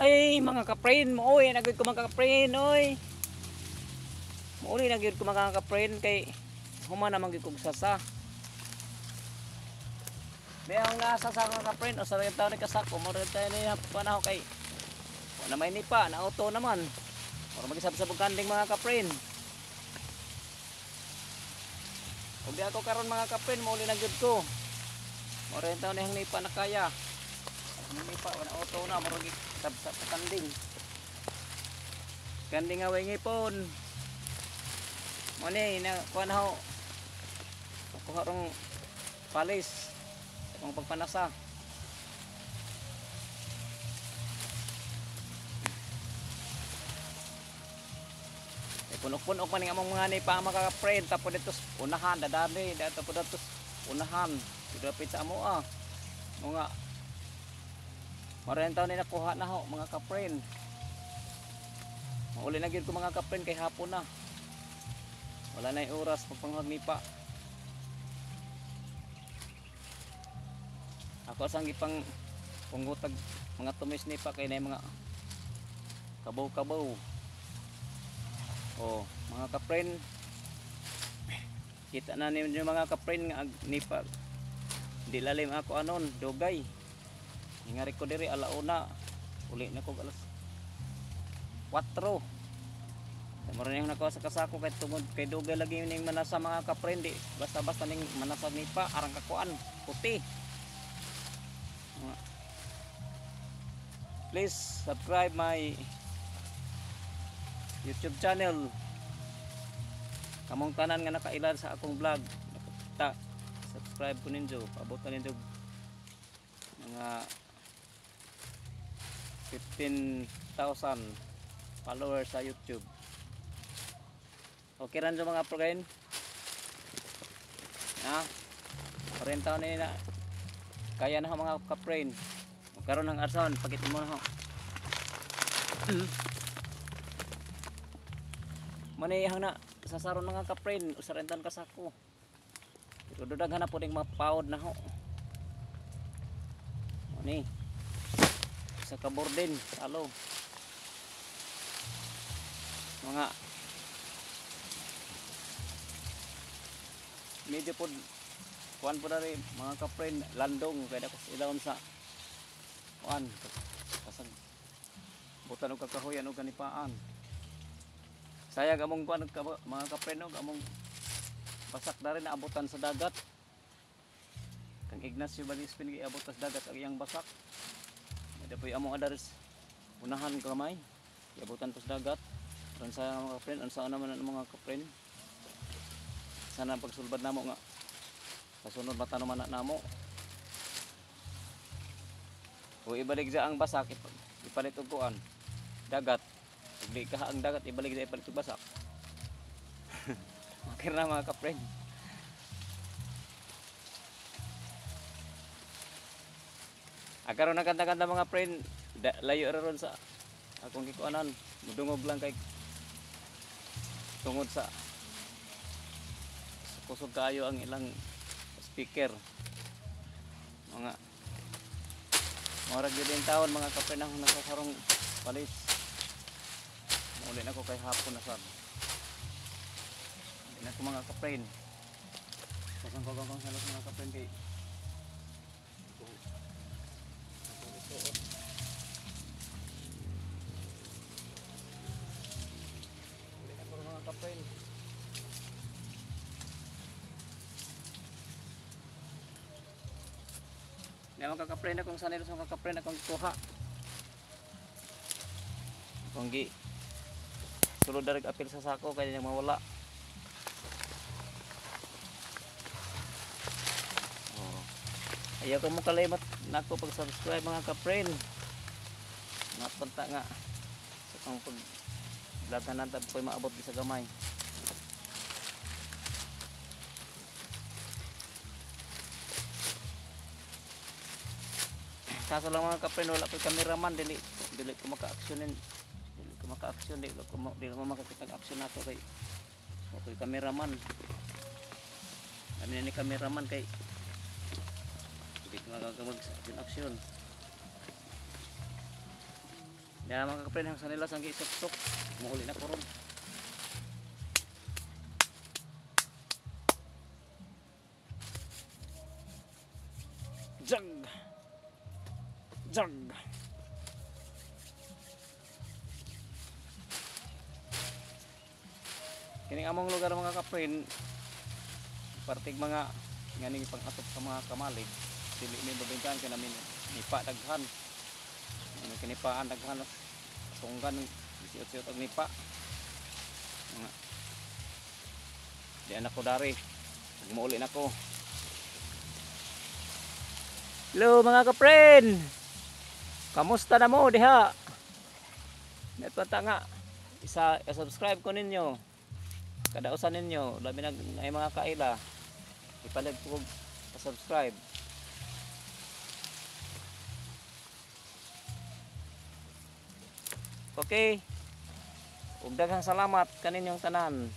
Ay, mga kapren, mooy na gyud ko mga kapren, oy. Mouli na gyud ko mga kapren kay human naman gyud kog sasa. May nga sasa mga kapren, usa ra taon ni kasako, mo ra tayo ni panahon kay wala may nipa, na auto naman. Mura magisab-sab og kanding mga kapren. Ug di ako karon mga kapren, mouli na gyud ko. Mura taon ni nipa na kaya. Ang nipa wala auto na, mura gisab-sab og kanding. Kanding nga way ngipon. Mo ni na kuan ho. Kuha rong palis sa akong pagpanasa. Eh, punok-punok man ning among mga nipa mga kapren, tapos dito unahan dadali, tapos dito unahan, dapit sa amo ah. Mga Marenta ni nakuha na ho mga kapren. Mauli na gyud ko mga kapren kay hapon na. Wala na yung oras pagpanghag nipa. Ako sang gipang pungutag mga tumis nipa kay na mga kabaw-kabaw. Oh, mga kapren. Kita na ninyo mga kapren nga nipa. Di lalim ako anon, dugay. Ingari ko diri alauna. Uli na ko alas 4. Mura niyang nakuha sa kasako kay tungod kay dugay lagi ning manasa mga kapren, di basta-basta ning manasa nipa arang kakuan puti. Please subscribe my YouTube channel. Kamong tanan nga nakailad sa akong vlog, nakakita, subscribe ko ninyo, paabot na ninyo mga 15,000 followers sa YouTube. Okay ran mga friend. Na, 40 na na. Kaya na ho mga ka-friend. Karon ang arson, pakita mo na ho. Manihang na sasaron mga ka-friend, usarentan ka sako. Pero dudaghan na po ding mapaod na ho. Mani. Sa kaborden, salo. Mga medyo po kuan po na rin mga ka-friend, landong kaya ko ilawom sa kuan kasag butan og kakahuyan og kanipaan. Sayag among kuan mga ka-friend og among basak na rin naabutan sa dagat. Kang Ignacio Balispin giabot sa dagat ang iyang basak. Medyo po among adaris unahan kamay iabutan po sa dagat. Aron sa mga ka-friend, unsa naman ang mga ka-friend. Sana pagsulbad namo nga kasunod matanom na namo. O ibalik sa ang basak, ipalit og kuan dagat. Ug di ka ang dagat ibalik sa ipalit og basak. Okay na mga ka-friend. Akaron na kanta-kanta mga friend, layo ra ron sa akong gikuanan, mudungog lang kay tungod sa kusog kayo ang ilang speaker. Mga murag yun din taon mga ka-friend ang nasasarong palis. Muli na ko kay hapon na sad. Hindi na ko mga ka-friend. Pasang ko kong salos mga ka-friend kay Uli na ko mga ka-friend. May mga ka-friend akong sanay sa mga ka-friend akong kuha. Akong gi sulod darag apil sa sako kay nang mawala. Oh. Ayaw ko mo kalimot nako pag-subscribe mga ka-friend. Napunta nga sa kang pag vlog na tab ko'y maabot sa gamay. Kaso lang mga ka-friend, wala ko'y cameraman, dili ko maka-actionin. Dili ko maka-action, dili ko makakita ang action nato kay wala ko'y cameraman. Kami na ni cameraman kay dili ko magagawag sa action action. Diyan mga kapren, ang sanila sang gisok-sok. Muuli na ko ron. Jag! Jag! Kining among lugar, mga kapren, partig mga nganing pang-atop sa mga kamalig, dili mi babingkan kay namin nipa daghan. Ano kinipaan daghan, tunggan siot-siot og nipa. Mga di anak ko dari. Muuli na ko. Hello, mga kapren. Kamusta na mo diha? Netwata nga. Isa subscribe ko ninyo. Kada usa ninyo, labi na ay mga kaila. Ipalag ko subscribe. Okay. Ug daghang salamat kaninyong tanan.